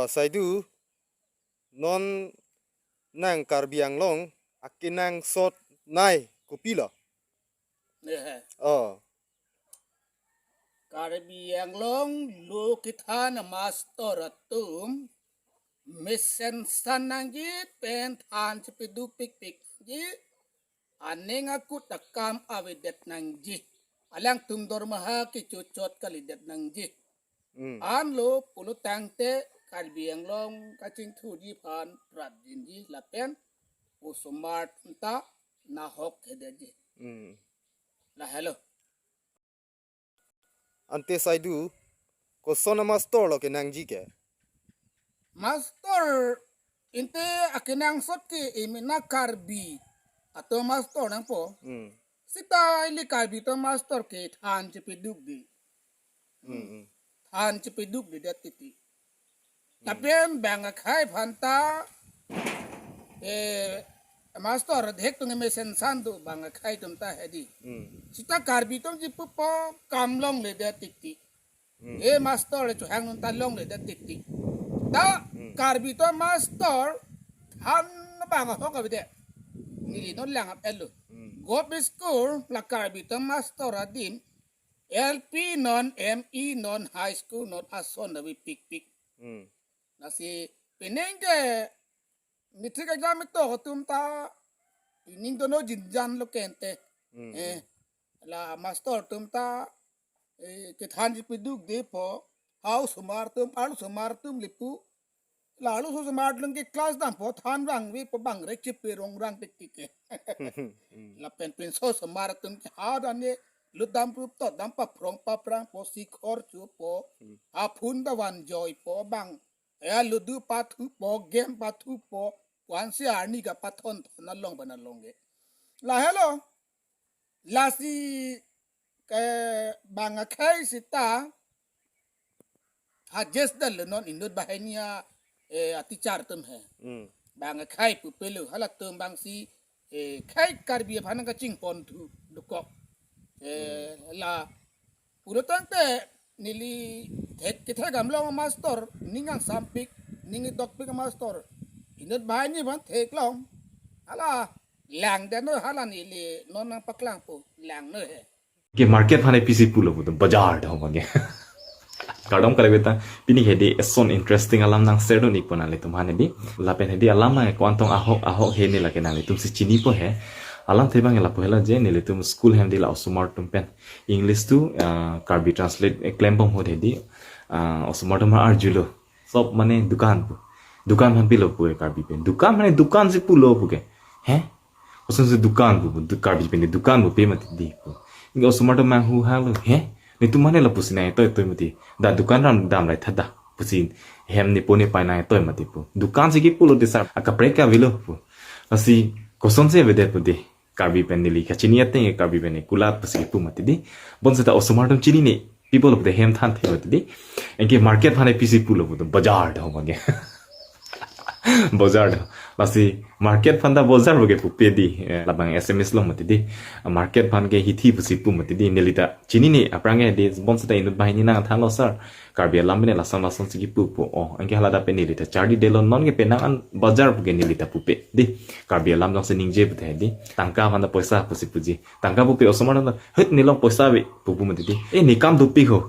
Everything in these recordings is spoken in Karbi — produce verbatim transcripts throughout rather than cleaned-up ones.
Saidu, non nang Karbi Anglong akenangsot nei kopilo? Nehe. Oh. Karbi Anglong lo kethan master atum mesen san nangji pen than chepedu pikpik ji, aning akut akam avedet nangji, alangtum dormaha kechochot kalidet nangji. Mm. Anlo pulo tangte Karbi Anglong kachingthuji aphan prapjinji lapen osomar ta nahok hedeji. Mm. Lahelo. Ante Saidu, koson amaster lo kenangji ke? Master, inte akenangsot ke emena Karbi atum master nangpo. Mm. Sita ili Karbi atum master ke than chepeduk di. Mm, mm. Than chepeduk di det titi. Lapen bang akhai aphan ta, eh, master dek tung mesen san do bang akhai atum ta hedi. Mm. Sita Karbi atum chepupo kam longledet titi. Mm. Eh, master le chuhang nun ta longledet titi. Ta Mm. Karbi atum master than bang ahok avedet. Neli non lang ap elo. Mm. Govt school la Karbi atum master adim, L P non, M E non, high school non, ason ave pikpik. Mm. Lasi penang ke matric exam ito atum ta ining dono jinjan lo kente. Mm. Eh, la master atum ta, eh, kethan chepeduk di po, hau osomar atum, arlo osomar atum le pu. La arlo osomar atum ke class dampo than vangvepo bang rek cheperong rang tiktik ke. Mm. Lapen pinso osomar atum ke ha dan ne lut dam rup tot dam paphrong paprang po, sikhor chupo, Mm. aphun ta van joipo bang. Ya ludu pathupo, game pathupo, wan si arni kapathon thon along ban along ke. Lahelo. Lasi ke bang akhai sita ha jes dal non inut banghini a, eh, a teacher atum he. Mm. Bang akhai pupelo halatum bang si, eh, khei Karbi aphan kachingpon thu dokok. Eh, la pulo tangte neli thek kethek amlong master ning angsampik, ning dokpik master. Inut banghini aphan theklong. Hala lang deno hala neli non nangpaklangpo, langno he. Ke market aphan pisi pulo putum bazar dah hoba ke. Kardom kare beta, pini hedi eson interesting alam nang share dun-ikpo nanglitum aphan hedi. Lapen hedi alam nang ko-an tong ahok ahok he ne lake nanglitum si chinipo he. Alamthe abang lapu helo je nelitum school hem di la osomar atum pen English to, ah, Karbi translate, eh, klembom ahut hedi, ah, osomar atum arjulo. Sob mane dukan pu. Dukan aphan pilo pu ke Karbi pen. Dukan mane dukan si pulo pu ke. He? Kosonsi dukan pu, du-, Karbi pen dukan pupe mati di pu. Anke osomar atum manghu halo. He? Netum mane lapusi nangtoi toi mati. Dak dukan ram damlai tha dak. Pusi hem nepo nepei nangtoi mati pu. Dukan si kipulo de sir. Akaprek ke avelo pu. Lasi kosonsi avedet pu de. Karbi pen neli kachini ateng ke Karbi pen kulat pusi kipu mati di. Bonseta osomar atum chinine. People of the hem thanthe mati di. Anke market aphan pisi pulo putum bazar dah hoba ke. Bazar dah. Lasi market aphan ta bazar pu ke pupe di. Eh, labang S M S lo mati di. Market aphan ke hithi pusi pu mati di. Neli ta chinine aphrang ke di bonseta inut banghini nangthanlo sir. Karbi alam pen lason lason si kipu pu. Oh, anke hala dak pen neli ta charli detlo non ke penang an bazar pu ke neli ta pupe. Di, Karbi alam jongsi ningje pute di. Tangka aphan ta poisa pusi puji. Tangka pupe osomar ta, "Hut nelong poisa ave," pupu mati di. "Eh, ne kam dopik ho.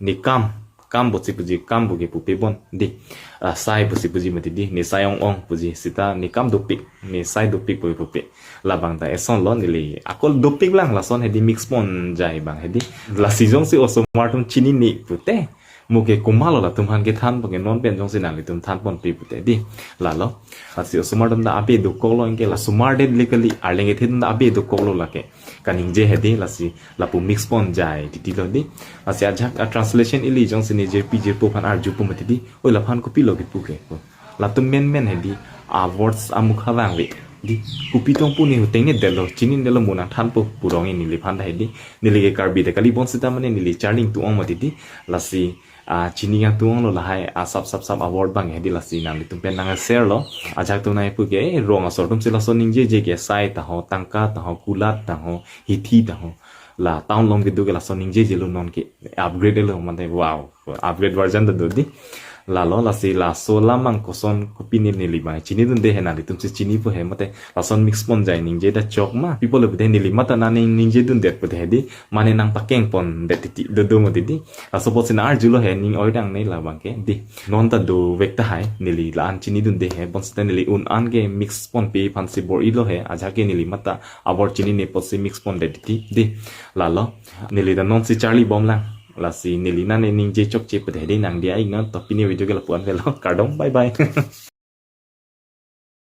Ne kam, kam pusi puji, kam pu ke pupe bon." Di, ah, sai pusi puji mati di. "Ne sai ong ong puji." Sita ne kam dopik, ne sai dopik pu pupe. Labang ta eson lo neli. Ako dopik lang lason hedi mix pon jai bang hedi. Lasi jongsi osomar atum chinine pute. Mo ke komatlo latum aphan kethan pu ke non pen jongsi nanglitum thanponpe pute di. Lalo. Lasi osomar atum ta abe dokoklo anke la osomar det le kali arleng kethe atum ta abe dokoklo lake. Kaningje hedi lasi lapu mix pon jai titi lo di. Lasi ajak a translation ili jongsi ne jirpi jirpo aphan arjupo mati di. Oi laphan kopilo kipu ke. Latum menmen hedi, a words amukha vangve. Di, kopi tong pu ne hu tengne detlo, chinine detlo mo nangthanpo pu rong ini neliphan ta hedi. Neli ke Karbi ta kali bonseta mane neli charli ingtung ong mati di. Lasi, ah, chini ingtung onglo lahai, ah, sap sap sap a word abang hedi lasi nanglitum pen nang share lo. Ajak atum nangpu ke, eh, rong asor atum si lason ningjeje ke sai ta ho, tangka ta ho, kulat ta ho, hithi ta ho. La town along kedo ke lason ningjejelo non ke upgrade lo mane wow. Upgrade version ta do di. Lalo lasi laso alam mang koson kopine neli abang chinidunde he, nanglitum si chinipo he mate lason mix pon jai ningje da chok ma. Pi pulo pute neli matha nangning ningjedundet pute he di, mane nangpakeng pondet titi dodo mo di di. Laso apotsi nang-arjulo he, ning oi dangne labang ke di. Non ta dovek tahai, neli la-an chinidunde he, bonsita neli un an ke mix ponpe aphansi bor-ilo he, ajahak ke neli matha abor chinine apotsi mix pondet titi di. Lalo neli ta nonsi charli bomlang. Lasi neli nangning ningje chokche pute he di, nang diya iknon. To pini video ke lapu-an avelo. Kardom, bye bye.